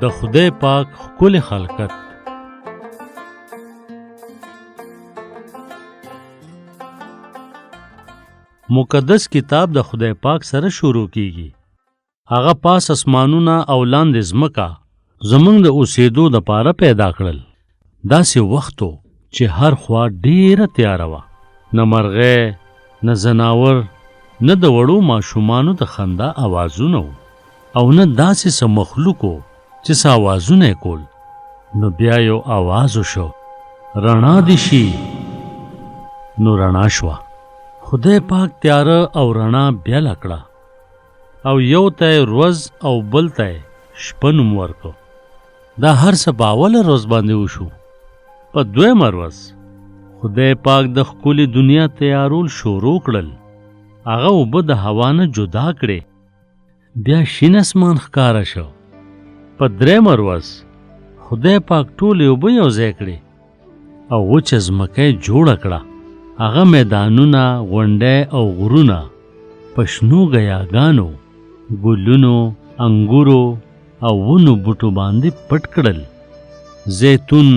د خدای پاک ښکلی خلقت. مقدس کتاب د خدای پاک سره شروع کیږي. هغه پاس اسمانونه او لاندې ځمکه زمونږ د اوسېدو دپاره پیدا کړل. داسې وخت و چې هر خوا ډېره تیاره وه، نه مرغۍ، نه ځناور، نه د وړو ماشومانو د خندا اوازونه وو او نه داسې څه مخلوق و چې څه اوازونه یې کول. نو بیا یو اواز وشو، رڼا دې شي. نو رڼا شوه. خدای پاک تیاره او رڼا بېله کړه او یو ته یې ورځ او بل ته یې شپه نوم ورکړ. دا هر څه په اوله ورځ باندې وشو. په دویمه ورځ خدای پاک د ښکلې دنیا تیارول شروع کړل. هغه اوبه د هوا نه جدا کړې، بیا شین اسمان ښکاره شو. په درېیمه ورځ خدای پاک ټولې اوبه یو ځای کړې او وچه ځمکه یې جوړه کړه. هغه میدانونه، غونډۍ او غرونه په شنو ګیاګانو، ګلونو، انګورو او ونو بوټو باندې پټ کړل. زیتون،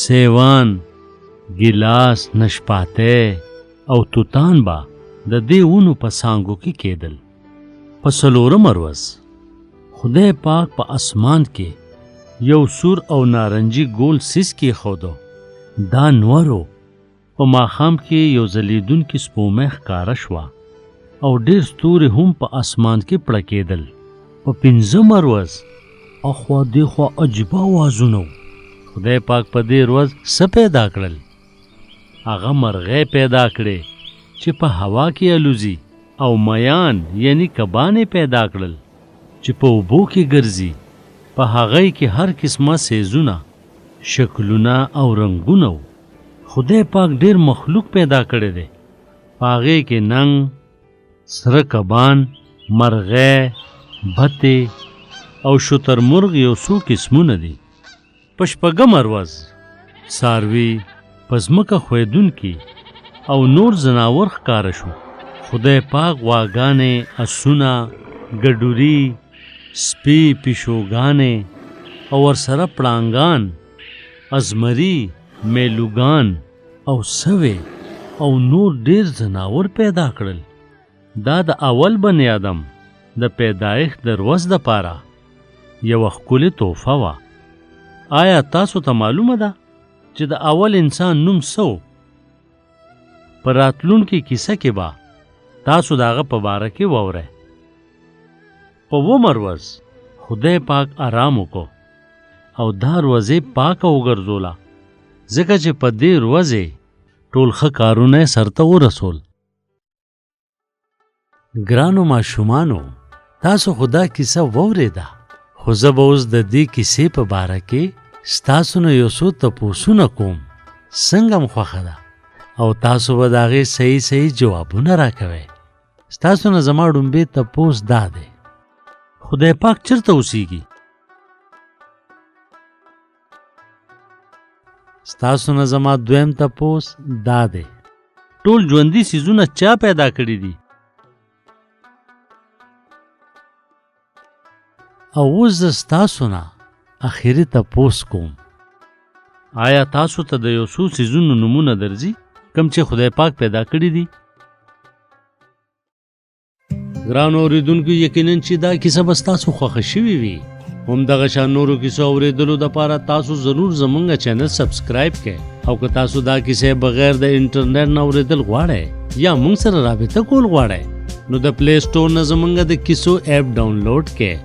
سیوان، ګیلاس، نشپاتی او توتان به د دې ونو په څانګو کې کېدل. په څلورمه ورځ خدای پاک په اسمان کې یو سور او نارنجي ګول څیز کېښودو. دا نور و. په ماښام کې یو ځلېدونکې سپوږمۍ ښکاره شوه او ډېر ستوري هم په اسمان کې پړکېدل. په پنځمه ورځ اخوا دېخوا عجیبه اوازونه وو. خدای پاک په دې ورځ څه پیدا کړل؟ هغه مرغۍ پیدا کړې چې په هوا کې الوزي او میان یعنی کبان یې پیدا کړل چې په اوبو کې ګرځي. په هغه کې هر قسمه څیزونه، شکلونه او رنګونه وو. خدای پاک ډېر مخلوق پیدا کړی دی. په هغې کې ننګ، سره کبان، مرغۍ، بتې او شترمرغ یو څو قسمونه دي. په شپږمه ورځ څاروي، په ځمکه ښویېدونکي او نور ځناور ښکاره شو. خدای پاک غواګانې، اسونه، ګډوري، سپي، پیشوګانې او ورسره پړانګان، ازمري، میلوګان او سوی او نور ډېر ځناور پیدا کړل. دا د اول بني آدم د پیدایښت د ورځ دپاره یوه ښکلې تحفه وه. آیا تاسو ته معلومه ده چې د اول انسان نوم څه و؟ په راتلونکې کیسه کې به تاسو د هغه په باره کې واورئ. په اوومه ورځ خدای پاک ارام وکړو او دا ورځ یې پاکه وګرځوله، ځکه چې په دې ورځ یې ټول ښه کارونه یې سرته ورسول. ګرانو ماشومانو، تاسو خو دا کیسه واورېده، خو زه به اوس د دې کیسې په باره کې ستاسو نه یو څو تپوسونه کوم. څنګه مو خوښه ده او تاسو به د هغې صحیح صحیح جوابونه راکوئ. ستاسو نه زما ړومبی تپوس دا دی، خدای پاک چېرته اوسیږي؟ ستاسو نه زما دویم تپوس دا دی، ټول ژوندي څیزونه چا پیدا کړي دي؟ او اوس زه ستاسو نه اخري تپوس کوم، آیا تاسو ته د یو څو څیزونو نومونه درځي کوم چې خدای پاک پیدا کړي دي؟ ګرانو اوریدونکو، یقینا چې دا کیسه به ستاسو خوښه شوې وي. هم دغه شان نورو کیسو اوریدلو دپاره تاسو ضرور زمونږ چینل سبسکرایب کړئ، او که تاسو دا کیسه بغیر د انټرنیټ نه اوریدل غواړئ یا مونږ سره رابطه کول غواړئ نو د پلی سټور نه زمونږ د کیسو اپ ډاونلوډ کړئ.